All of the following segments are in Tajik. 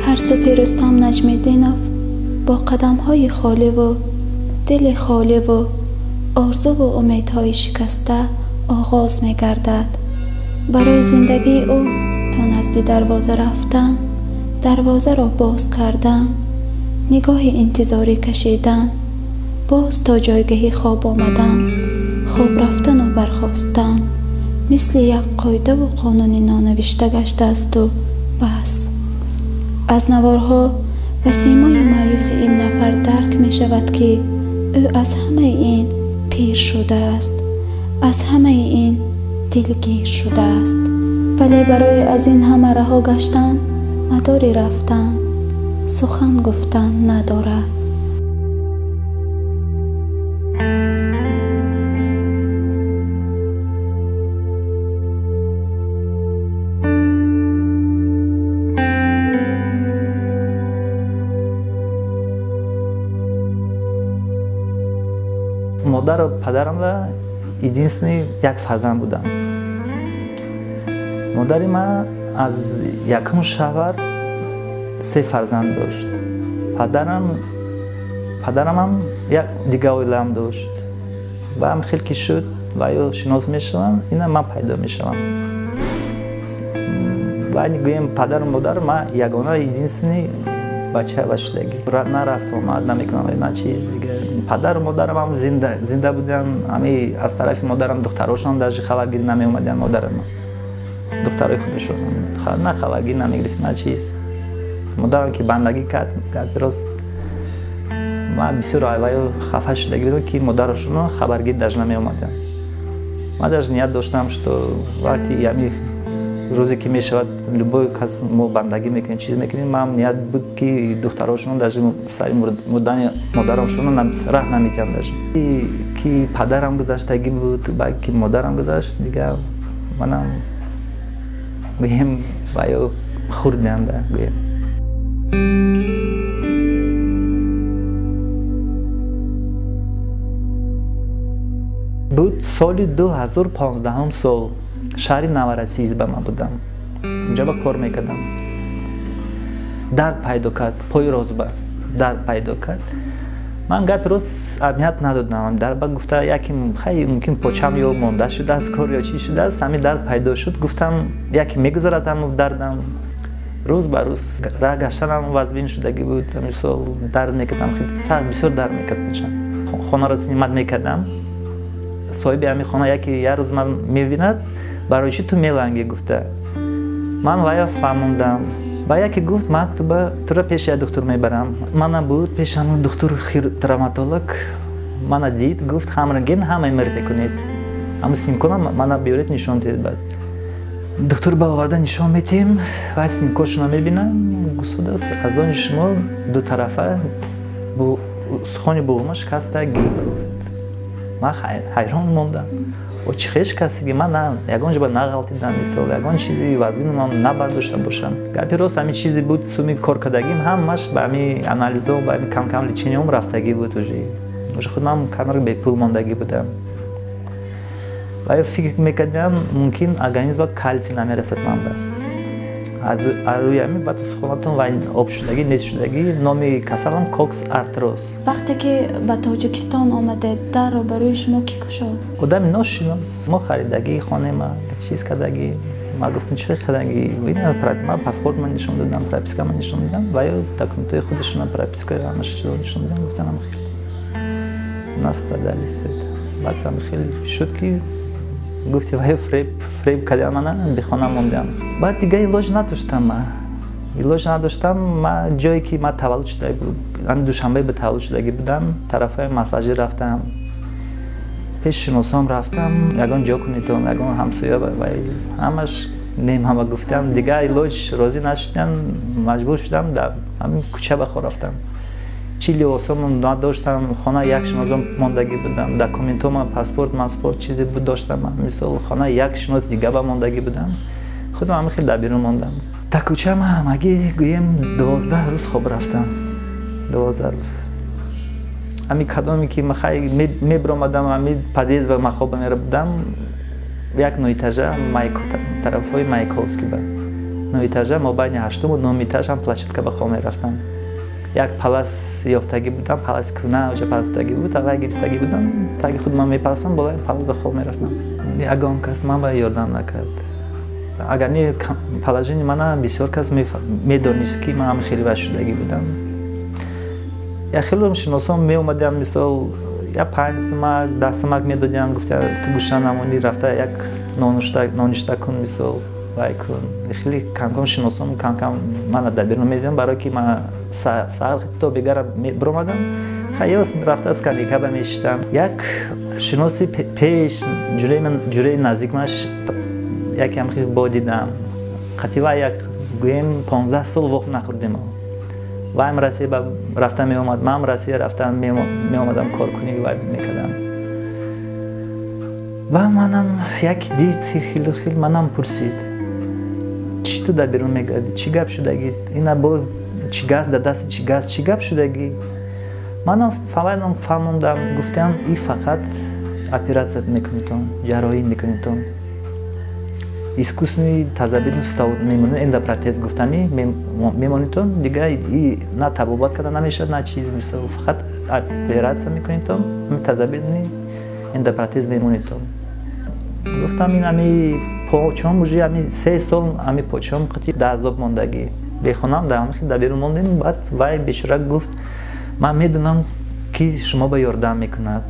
Ҳар субҳи Рустам Наҷмиддинов бо қадамҳои холиву дили холиву орзуву умедҳои шикаста оғоз мегардад. Барои зиндагии ӯ то назди дарвоза рафтан, дарвозаро боз кардан, нигоҳи интизорӣ кашидан, боз то ҷойгаҳи хоб омадан, хоб рафтану бархостан мисли як қоидаву қонуни нонавишта гаштаасту бас. Аз наворҳо ва симои маъюси ин нафар дарк мешавад, ки ӯ аз ҳамаи ин пир шудааст, аз ҳамаи ин дилгир шудааст. Вале барои аз ин ҳама раҳо гаштан мадори рафтан, сухан гуфтан надорад. Модару падарамра единственный як фарзанд будам. Модари ман аз якум шавҳар се фарзанд дошт. Падарамам як дига оилаам дошт. Ва ҳам хел ки шуд ва ё шинос мешавам, ина ман пайдо мешавам. Ва гӯем падару модар ман ягона единственный бача ва шудагӣ. На рафт омад намекунам, на чиз дига. Падару модарам зинда буданд. Ҳами аз тарафи модарам духтарошон даже хабаргирӣ намеомаданд модарам. Духтарои худашон на хабаргирӣ намегирифт, на чиз. Модарам ки бандагӣ кард, рост ман бисёр айваю хафа шудагӣ будам, ки модарашонро хабаргирӣ даже намеомаданд. Ман даже ният доштам, что вақти ҳами рӯзе ки мешавад любой кас мо бандагӣ мекунем, чиз мекунем, ман ният буд, ки духтарошон даже сари мурдани модарамшонро раҳ наметиҳам даже. Ки падарам гузаштагӣ буд, баъд ки модарам гузашт, дига манам гӯем ва ё хурдам да гӯем. Буд соли 2015 сол, шаҳри Новороссийск ба ман будам. Унҷа ба кор мекардам. Дард пайдо кард, пои розба дард пайдо кард. Ман гапи рост аҳамият надодам. Дард ба гуфта яке хай мумкин почам ё монда шудааст кор ё чӣ шудааст, ҳамин дард пайдо шуд. Гуфтам яке мегузарад ҳамн дардам. Рӯз ба рӯз раҳ гаштанам вазбин шудагӣ буд. Мисол дард мекардам, хеле сахт бисёр дард мекард почам. Хонаро снимат мекардам. Соҳиби ҳамин хона яке як рӯз ман мебинад, барои чӣ ту мелангӣ гуфта. Ман вая фаҳмондам. Ба яке гуфт, ман туро пеши як духтур мебарам. Манам буд пеши ҳамон духтур травматолог. Мана дид, гуфт ҳам рентген, ҳам МРТ кунед. Ҳамн снимкона мана биёред нишон диҳед баъд. Духтур ба оварда нишон метиҳем, ва снимкошонро мебинам. Густодас, аз они шумо ду тарафа сухони буғума шикастагӣ гуфт. Ман ҳайрон мондам. О чӣ хел шикастагӣ? Ман ягон ҷо нағалтидам, мисол ягон чизи вазбин ман набардошта бошам. Гапи рост ҳамин чизе буд, суми коркардагим ҳамаш ба ҳамин анализо, ба ҳамин кам-кам лечениям рафтагӣ буд уже. Уже худ ман камар бепул мондагӣ будам. Ва ё фикр мекардам, мумкин организм ба калсий намерасад ман ба. Аз рӯи ҳамин баъд сухонатон ва об шудагӣ, нест шудагӣ, номи касалам кокс артроз. Вақте ки ба Тоҷикистон омадед, дарро барои шумо кӣ кушод? Одами ношинос. Мо харидагӣ хонема, чиз кардагӣ. Ман гуфтам чӣ харидагӣ? Ман паспорт ман нишон додам, прописка ман нишон додам ва ё документҳои худашона прописка ҳамааш чизо нишон додам. Гуфтам ҳам хел. Нас продали всё это. Баъд ҳам хеле шуд, ки гуфти вай фреб кардам мана, бехона мондам. Баъд дига илоҷ надоштам ман. Илоҷ надоштам, ман ҷое ки ман таваллуд шуда, ҳамин Душанбе ба таваллуд шудагӣ будам, тарафҳои Маслаҷӣ рафтам. Пеш шиносом рафтам, ягон ҷо кунедон, ягон ҳамсоя вай ҳамаш нем ҳама гуфтам, дига илоҷ розӣ нашудам, маҷбур шудам дар ҳамин кӯча ба хор рафтам. Чӣ либосом надоштам, хона як шинос мондагӣ будам, документома, паспорт, маспорт чизе буд доштам, мисол хона як шинос дига ба мондагӣ будам. Худам ҳамин хел дар берун мондам. Дар кӯча ман ҳамагӣ гӯем 12 рӯз хоб рафтам. 12 рӯз. Ҳамин кадоме ки махай мебиромадам, ҳамин подъезд ба ман хоба мерабудам, як ноэтажа тарафҳои Маяковский ба. 9 этажа, мобайни 8-уму 9 этаж ҳам площадка ба хоб мерафтам. Як палас ёфтагӣ будам, паласи кӯна оҷа палафтагӣ буд, аввал гирифтагӣ будам, таги худ ман мепалафтам, болои палас ба хоб мерафтам. Ягон кас ман ба ёрдам накард. Агар не положение мана бисёр кас медонист, ки ман ҳам хеле вайшудагӣ будам. Як хеле шиносон меомадиам, мисол як 5 сумак, 10 сумак медодиам, гуфта ту гӯша намонӣ, рафта як ноништа кун, мисол вай кун. Хеле камкам шиносон камкам мана дар берун медидам, барое ки ман саҳар то бегара биромадам, хаёс рафта скамейка ба мешиштам. Як шиноси пеш ҷураи наздик маш якам хел бо дидам. Қатива як гӯем 15 сол воқ нахӯрдем. Вайм Россия ба рафта меомад, ман Россия рафта меомадам, кор кунӣ вай мекардам. Ва манам як дид хелу хел манам пурсид: чӣ ту дар берун мегардӣ? Чӣ гап шудагӣ? Ина бо чӣ газ дар дасти чӣ газ, чӣ гап шудагӣ? Манам фаҳмидам, фаҳмондам, гуфтам и фақат оператсия мекунитон, ҷарроҳӣ мекунитон. Искусственный тазобедный сустав мемонед, эндопротез гуфтанӣ мемонитон, дига и на табобат карда намешавад, на чиз, мисол фақат оператсия мекунитон, тазобедный эндопротез мемонитон. Гуфтам ин ами почом уже ами 3 сол ами почом қати дар азоб мондагӣ. Бехонам дар ҳамин дар берун мондем. Баъд вай бечора гуфт: ман медонам ки шумо ба ёрдам мекунад.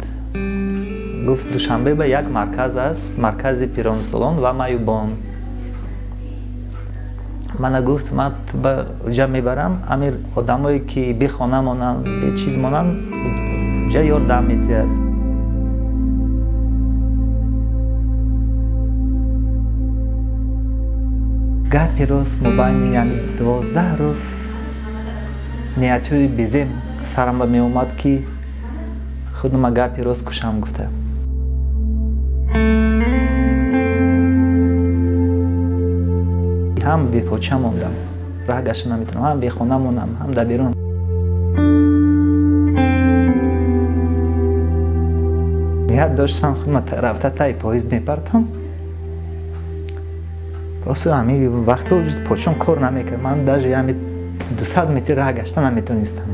Гуфт Душанбе ба як марказ аст, маркази пиронсолон ва маъюбон. Мана гуфт ман ба ҷа мебарам, ами одамое ки бехона монанд, бечиз монанд, ҷа ёрдам медиҳад. Гапи рост мобайни яъни 12 рӯз ниятҳои безем сарам ба меомад, ки худама гапи рост кушам гуфта. Ҳам бепоча мондам, раҳ гашта наметавонам, ҳам бехона монам, ҳам дар берун. Ният доштам худма рафта таи поезд мепартам. Просто ҳами вақто почом кор намекард, ман даже ҳами 200 метр раҳ гашта наметонистам.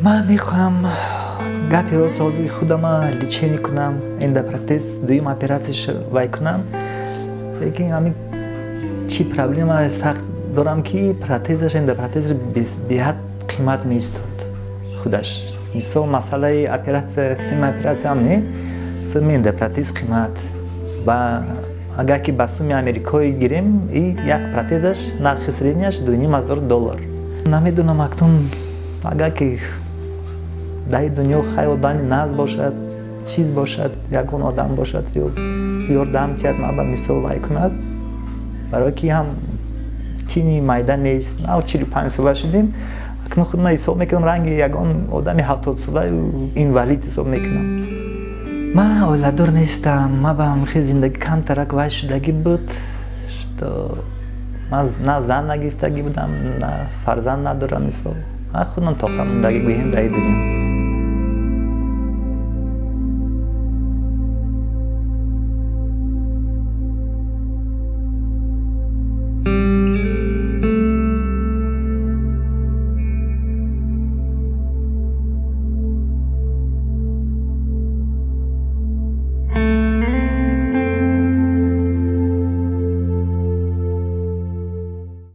Ман мехоҳам гапи рост ҳозир худама лечение кунам, эндопротез дуюм оператсияш вай кунам, лекин ҳамин чӣ проблема сахт дорам, ки протезаш, эндопротезаш беҳад қимат меистод худаш. Мисол масъалаи оператсия, суми оператсия ҳам не, суми эндопротез қимат. Ба агар ки ба суми америкоӣ гирем, и як протезаш нархи средняш $2,500. Намедонам акнун агар ки дар дунё хай одами наз бошад, чиз бошад, ягон одам бошад ё ёрдам тиҳад, ман ба мисол вай кунад, барое ки ҳам тини майда нест. Нав 45 сола шудем, акнун худма ҳисоб мекунам ранги ягон одами 70 солаю инвалид ҳисоб мекунам. Ман оиладор нестам, ман ба ҳамхел зиндагӣ камтарак вай шудагӣ буд, что ман на зан нагирифтагӣ будам, на фарзанд надорам, мисол ман худам тоқа мондагӣ гӯем дар дунё.